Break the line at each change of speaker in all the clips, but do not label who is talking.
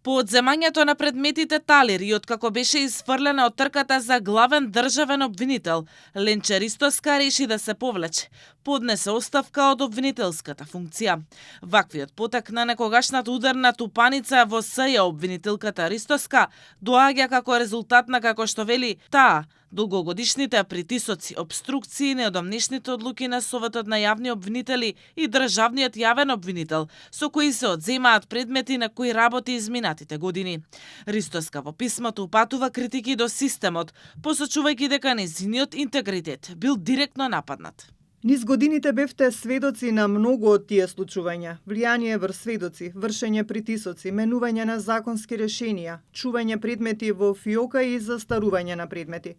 По одземањето на предметите Талир и откако беше изфрлена од трката за главен државен обвинител, Ленче Ристоска реши да се повлече. Поднесе оставка од обвинителската функција. Ваквиот потек на некогашната ударна тупаница во СЈ обвинителката Ристоска доаѓа како резултат на, како што вели таа, долгогодишните притисоци, обструкции и неодамнешните одлуки на Советот на јавни обвинители и државниот јавен обвинител, со кои се одземаат предмети на кои работи изминатите години. Ристоска во писмото упатува критики до системот, посочувајќи дека нејзиниот интегритет бил директно нападнат.
Низ годините бевте сведоци на многу од тие случувања. Влијание врз сведоци, вршење притисоци, менување на законски решенија, чување предмети во фиока и застарување на предмети.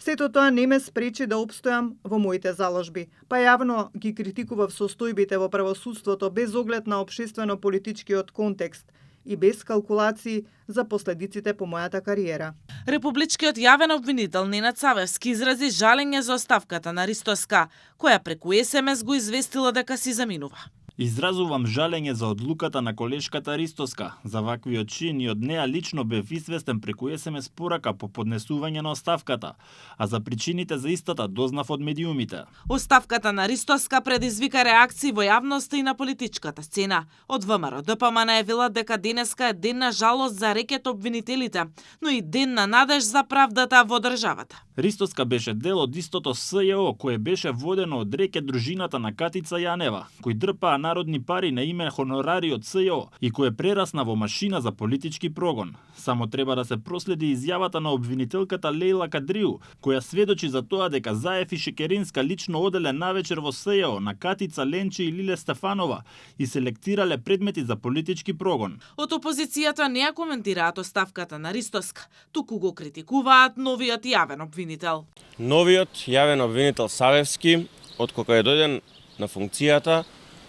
Сето тоа не ме спречи да опстојам во моите заложби, па јавно ги критикував состојбите во правосудството без оглед на општествено-политичкиот контекст и без калкулации за последиците по мојата кариера.
Републичкиот јавен обвинител Ненад Савевски изрази жалење за оставката на Ристоска, која преку СМС го известила дека си заминува.
Изразувам жалење за одлуката на колешката Ристоска. За ваквиот чин и од неа лично бев известен преку СМС порака по поднесување на оставката, а за причините за истата дознав од медиумите.
Оставката на Ристоска предизвика реакции во јавноста и на политичката сцена. Од ВМРО ДПМН најавила дека денеска е ден на жалост за рекет обвинителите, но и ден на надеж за правдата во државата.
Ристоска беше дел од истото СЈО кое беше водено од рекет дружината на Катица Јанева, кој дрпаа народни пари на име хонорари од СЈО и кој прерасна во машина за политички прогон. Само треба да се проследи изјавата на обвинителката Лејла Кадриу, која сведочи за тоа дека Заев и Шекеринска лично оделе навечер во СЈО на Катица, Ленче и Лиле Стефанова и селектирале предмети за политички прогон.
Од опозицијата не ја коментираат оставката на Ристоска, туку го критикуваат новиот јавен обвинител.
Новиот јавен обвинител Савевски, откога е дојден на функцијата,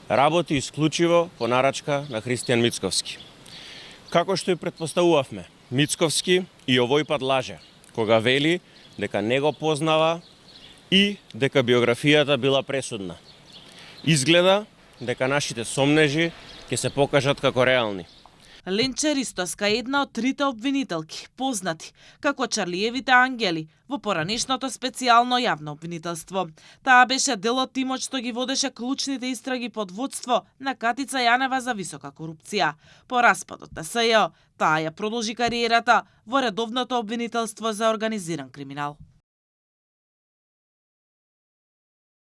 работи исклучиво по нарачка на Христијан Мицковски. Како што и претпоставувавме, Мицковски и овој пат лаже, кога вели дека не го познава и дека биографијата била пресудна. Изгледа дека нашите сомнежи ќе се покажат како реални.
Ленче Ристоска е една од трите обвинителки, познати како Чарлиевите ангели во поранешното специјално јавно обвинителство. Таа беше дел од тимот што ги водеше клучните истраги под водство на Катица Јанева за висока корупција. По распадот на СЈО, таа ја продолжи кариерата во редовното обвинителство за организиран криминал.